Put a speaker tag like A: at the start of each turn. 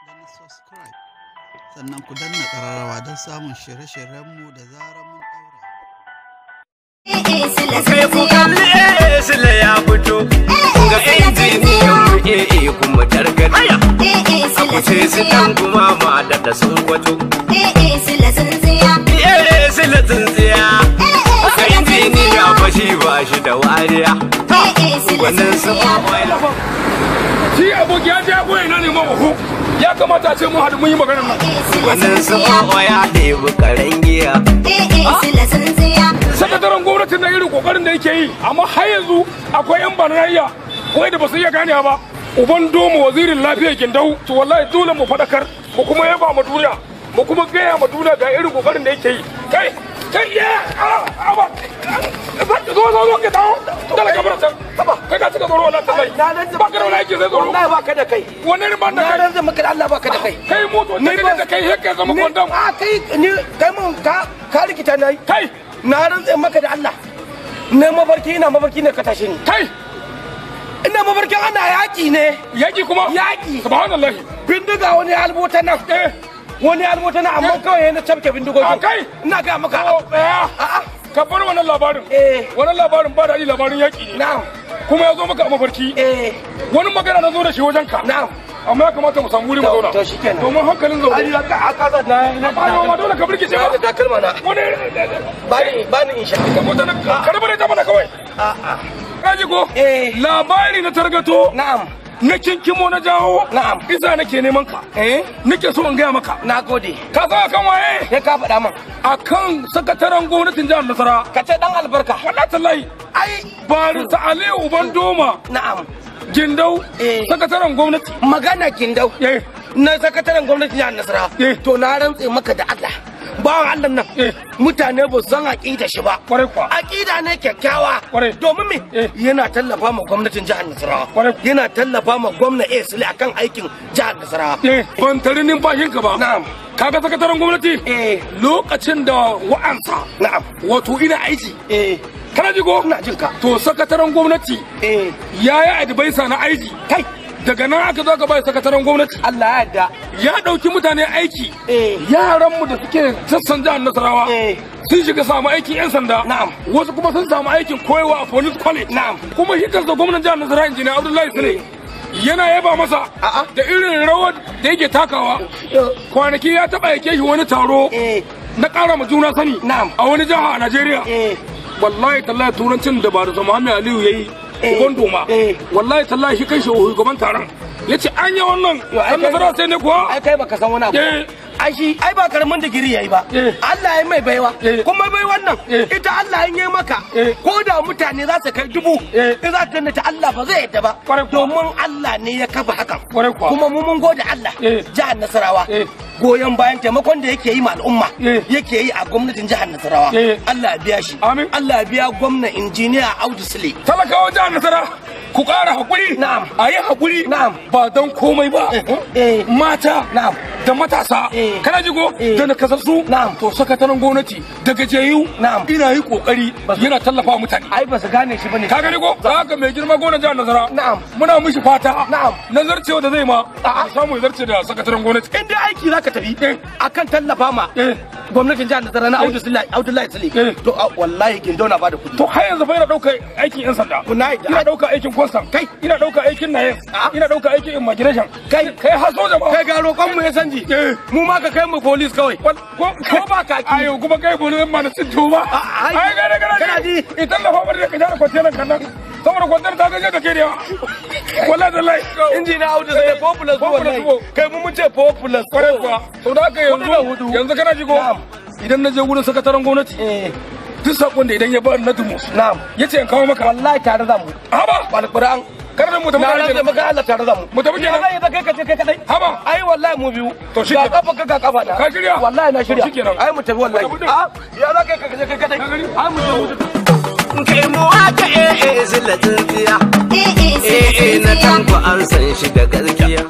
A: Danna subscribe, sannan ku danna ƙararrawa don samun shirye-shiryenmu da zarar mun ɗaura.
B: Kai ku kalli AA Sule ya fito, ga injiniyan mu AA kuma tarkato. Ku ce su dan kuma ma da sun kwato. AA Sule tsintsiya, ga injiniya fa shi ba shi da wariya. Wannan su
C: Shi aboki ya je goyi na neman uku. Ya kamata a ce mu haɗu mun yi maganar nan.
B: Wannan su ya ɗebi karen giya.
C: Sakataren gwamnatin na irin kokarin da yake yi, amma har yanzu akwai yan banayya ko da ba su iya ganewa ba. Uban Doma wazirin lafiya Gindau, to wallahi dole mu faɗakar, mu kuma yaba ma duniya, mu kuma gaya ma duniya ga irin kokarin da yake yi. Kai, kai ya, a ba, zo zo zo ka dawo, dala ka bar can. Kai ka cika tsoro wallahi tallahi. Ba ka da wani aiki sai tsoro.
D: Wallahi ba ka da kai.
C: Wani irin ban da
D: Na
C: kai.
D: rantsa maka da Allah ba ka da kai.
C: Kai moto,
D: Ni
C: ni
D: ba-
C: da kai sai ka zama kwandam.
D: A kai ni kai mun ka rikita na yi.
C: Kai,
D: Na rantsa maka da Allah. Ne mafarki ina mafarki ne ka tashi ni.
C: kai,
D: Ina mafarkin ana yaki ne.
C: yaki kuma.
D: Yaki.
C: Subhanallahi.
D: Bindiga wani albo ta nan.
C: Eh,
D: Wani albo ta nan amma kawai na cafke bindigogi.
C: A kai.
D: Ina ga maka.
C: oh, tsaya.
D: A'a.
C: Ka bar wannan labarin.
D: Eh.
C: Wannan labarin ba daɗi, labarin yaƙi ne.
D: Na'am.
C: Kuma ya zo maka a mafarki.
D: Eh.
C: Wani magana na zo da shi wajen ka.
D: Na'am.
C: Amma ya kamata mu samu wuri mu
D: To-
C: zauna.
D: to shikenan.
C: Domin hankalin zaune.
D: Ai aka aka na na
C: Ba ma dole ka birkice
D: na
C: ba.
D: da takalma na.
C: Wani
D: Bani bani insha.
C: ka mota na ka rabu da ita mana kawai.
D: A'a.
C: Ka ji ko?
D: Eh.
C: Labari na targato.
D: Na'am.
C: Na kinkimo na jawo.
D: Na'am.
C: Isa nake neman ka.
D: Eh.
C: Nake so in gaya maka.
D: Na gode.
C: Ka san akan waye?
D: Sai ka faɗa min.
C: Akan sakataren gwamnatin jihar Nasara.
D: Ka ce dan albarka.
C: Wallahi tallahi.
D: Ai
C: Barista Aliyu Uban Doma.
D: na'am.
C: Gindau.
D: Eh.
C: Sakataren gwamnati.
D: Magana Gindau.
C: Eh.
D: Na sakataren gwamnatin jihar Nasarawa.
C: Eh.
D: To na rantse maka da Allah. Bawan Allah nan.
C: Eh.
D: Mutane ba su san aƙida shi ba.
C: Kwarai kuwa.
D: Aƙida ne kyakkyawa.
C: Kwarai.
D: Domin me?
C: Eh.
D: Yana tallafa ma gwamnatin jihar Nasarawa.
C: Kwarai.
D: Yana tallafa ma gwamna A Sule akan aikin jihar Nasarawa.
C: Eh, ban tari numfashinka ba.
D: Na'am.
C: Kaga sakataren gwamnati?
D: Eh.
C: Lokacin da wa'ansa
D: Na'am.
C: wato ina aiki.
D: Eh.
C: Kana ji ko?
D: Ina jin ka.
C: To sakataren gwamnati
D: Eh.
C: ya yi adviser na aiki.
D: Kai.
C: Daga nan aka zo aka bai sakataren gwamnati.
D: Allah ya yarda.
C: Ya ɗauki mutane aiki.
D: Eh.
C: Yaranmu da suke sassan jihar Nasarawa.
D: Eh.
C: Sun shiga samu aikin 'yan sanda.
D: Na'am.
C: Wasu kuma sun samu aikin koyewa a police college.
D: Na'am.
C: Kuma shi kansa gwamnan jihar Nasarawa Injiniya Abdullahi Sule. Yana yaba masa
D: A'a.
C: da irin rawar da yake takawa. Kwanaki ya taɓa yake shi wani taro
D: Eh.
C: na ƙara ma juna sani
D: Na'am.
C: a wani jiha a Najeriya.
D: Eh.
C: Wallahi tallahi turancin da ba da Muhammad Aliyu yayi
D: Eh.
C: uban doma.
D: Eh.
C: Wallahi tallahi shi kai shi shugaban taron. Yace an yi wannan
D: Yo, ai
C: dan
D: kai-
C: nasara sai ne kuwa.
D: Ai kai baka san wani abu.
C: Eh.
D: Ai shi ai ba karamin digiri yayi ba.
C: Eh.
D: Allah ya mai baiwa.
C: Eh.
D: Kuma bai wannan
C: Eh.
D: ita Allah in yi maka
C: Eh.
D: ko da mutane za su kai dubu
C: Eh.
D: in za su danna ta Allah ba zai yadda ba.
C: Kwarai kuwa.
D: Domin Allah ne ya kafa hakan.
C: Kwarai kuwa.
D: Kuma mu mun gode Allah.
C: Eh.
D: Jihar Nasarawa.
C: Eh.
D: Goyon bayan taimakon da yake yi ma al'umma
C: Eh.
D: yake yi a gwamnatin jihar Nasarawa.
C: Eh.
D: Allah ya biya shi.
C: Amin.
D: Allah ya biya gwamna injiniya Audu Sule.
C: Talakawa jihar Nasara ku ƙara haƙuri.
D: Na'am.
C: A yi haƙuri.
D: Na'am.
C: Ba don komai ba.
D: Eh.
C: Mata.
D: Na'am.
C: Da matasa.
D: Eh.
C: Kana ji ko?
D: Eh.
C: Da nakasassu.
D: Na'am.
C: To sakataren gwamnati da gajiyayu.
D: Na'am.
C: Ina yi ƙoƙari yana tallafa mutane.
D: Ai ba su gane shi bane.
C: Ka gani ko? Haka mai girma gwamnan jihar Nasara.
D: Na'am.
C: Muna mishi fata.
D: Na'am.
C: Nazarcewa da zai ma.
D: A'a.
C: Samu ya zarce da sakataren gwamnati.
D: In dai aiki zaka tafi
C: Eh.
D: akan tallafa ma
C: Eh.
D: gwamnatin jihar Nasarawa na Abdullahi Sule
C: Eh.
D: to wallahi Gindo na bada kuɗi.
C: To har yanzu fa ina ɗaukar aikin 'yan sanda.
D: Kuna yi-
C: Ina ɗaukar aikin kwastam.
D: Kai.
C: Ina ɗaukar aikin NAES.
D: A'a.
C: Ina ɗaukar aikin immigration.
D: Kai.
C: Kai har soja ma.
D: Kai ga roƙon mu ya sanji.
C: Eh.
D: Mu ma ka kai mu police kawai.
C: Ko
D: ba kaki.
C: Ayo kuma kai police ma na sun tuba.
D: Ai.
C: Ai gane gane.
D: Kana ji?
C: Idan na fama da ka tare kwantenan kan nan. Saboda kwantenan ta gaje da ke da yawa. Wallahi tallahi.
D: Injiniya Audu Sule popular
C: Popular
D: wallahi.
C: tuwo.
D: Kai mu mun ce popular.
C: Kwarai kuwa. Sau da haka
D: Hudu da
C: yanzu
D: hudu.
C: yanzu kana ji ko?
D: Na'am.
C: Idan na je wurin sakataren gwamnati.
D: Eh.
C: Duk sakon da idan ya ba na dumus.
D: Na'am.
C: Ya ce in kawo maka.
D: Wallahi tare za mu.
C: Haba.
D: Alquran.
C: Kar da mu tafi
D: Na
C: tare
D: rantse
C: kenan.
D: maka Allah tare za mu.
C: Mu tafi kenan.
D: Ya zai da kai ka ce kai kadai.
C: Haba.
D: Ai wallahi mu biyu.
C: To shi
D: Ga
C: kenan.
D: kafa ka ga kafa na.
C: Ka shirya?
D: Wallahi na
C: To
D: shirya.
C: shi kenan.
D: Ai mu tafi wallahi.
C: Mu tafi din.
D: A ya za kai ka ce kai kadai.
C: Ka gani?
D: Ai mu tafi.
B: Kai mu waka AA Sule tsintsiya. AA na tanko an san shi da gaskiya.